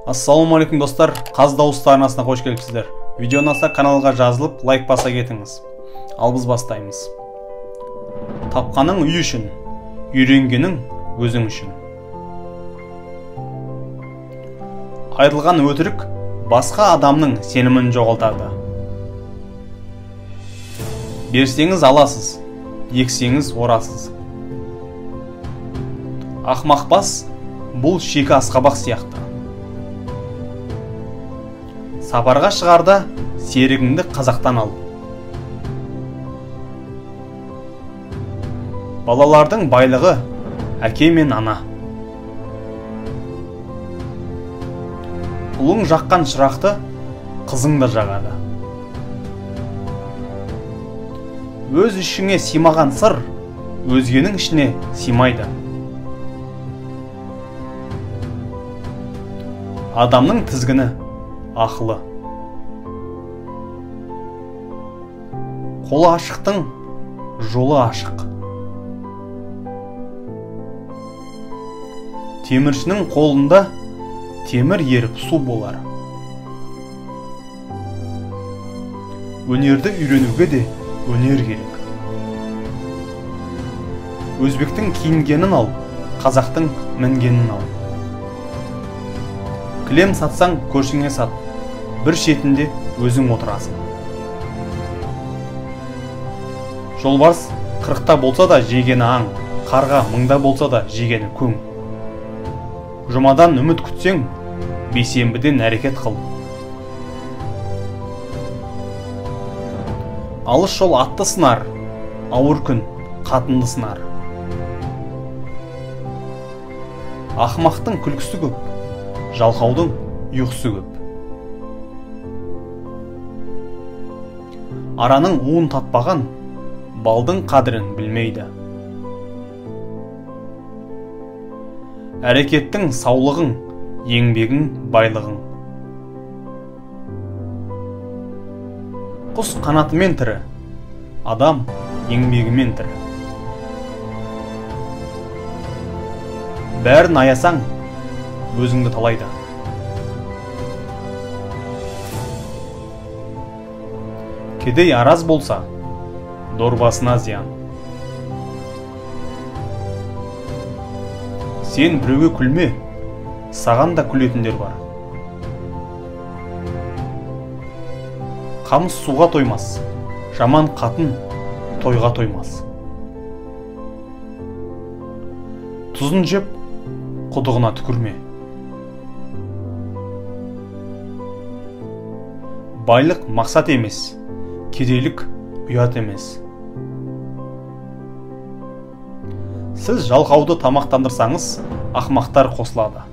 Ассалаумағалейкум достар, Қаз дауысты арнасына қош келіпсіздер. Видео ұнаса каналға жазылып, лайк баса кетіңіз. Ал біз бастаймыз. Тапқаның үй үшін, үйренгенің өзің үшін. Айтылған өтірік басқа адамның сенімін жоғалтады. Берсеңіз аласыз, ексеңіз орасыз. Ақмақ бас бұл шикі асқабақ сияқты. Сапарға шығарда серігіңді қазақтан ал. Балалардың байлығы әке мен ана. Ұлың жаққан шырақты қызың да жағады. Өз ішіңе сыймаған сыр өзгенің ішіне сыймайды. Адамның тізгіні ақылы. Қолы ашықтың жолы ашық. Теміршінің қолында темір еріп су болар. Өнерді үйренуге де өнер керек. Өзбектің киінгенін ал, қазақтың мінгенін ал. Кілем сатсаң көршіңе сат, бір шетінде өзің отырасың. Жолбарыс 40-та болса да жегені аң, қарға 1000-да болса да жегені көң. Жұмадан үміт күтсең, бейсенбіден әрекет қыл. Алыс жол атты сынар, ауыр күн қатынды сынар. Ақымақтың күлкісі көп, жалқаудың ұйқысы көп. Араның уын татпаған, балдың қадірін білмейді. Әрекеттің саулығың, еңбегің байлығың. Құс қанатымен тірі, адам еңбегімен тірі. Бәрін аясаң, өзіңді талайды. Кедей араз болса, дорбасына зиян. Сен біреуге күлме, саған да күлетіндер бар. Қамыс суға тоймас, жаман қатын тойға тоймас. Тұзын жеп, құдығына түкірме. Байлық мақсат емес, кедейлік ұят емес. Сіз жалқауды тамақтандырсаңыз, ақмақтар қосылады.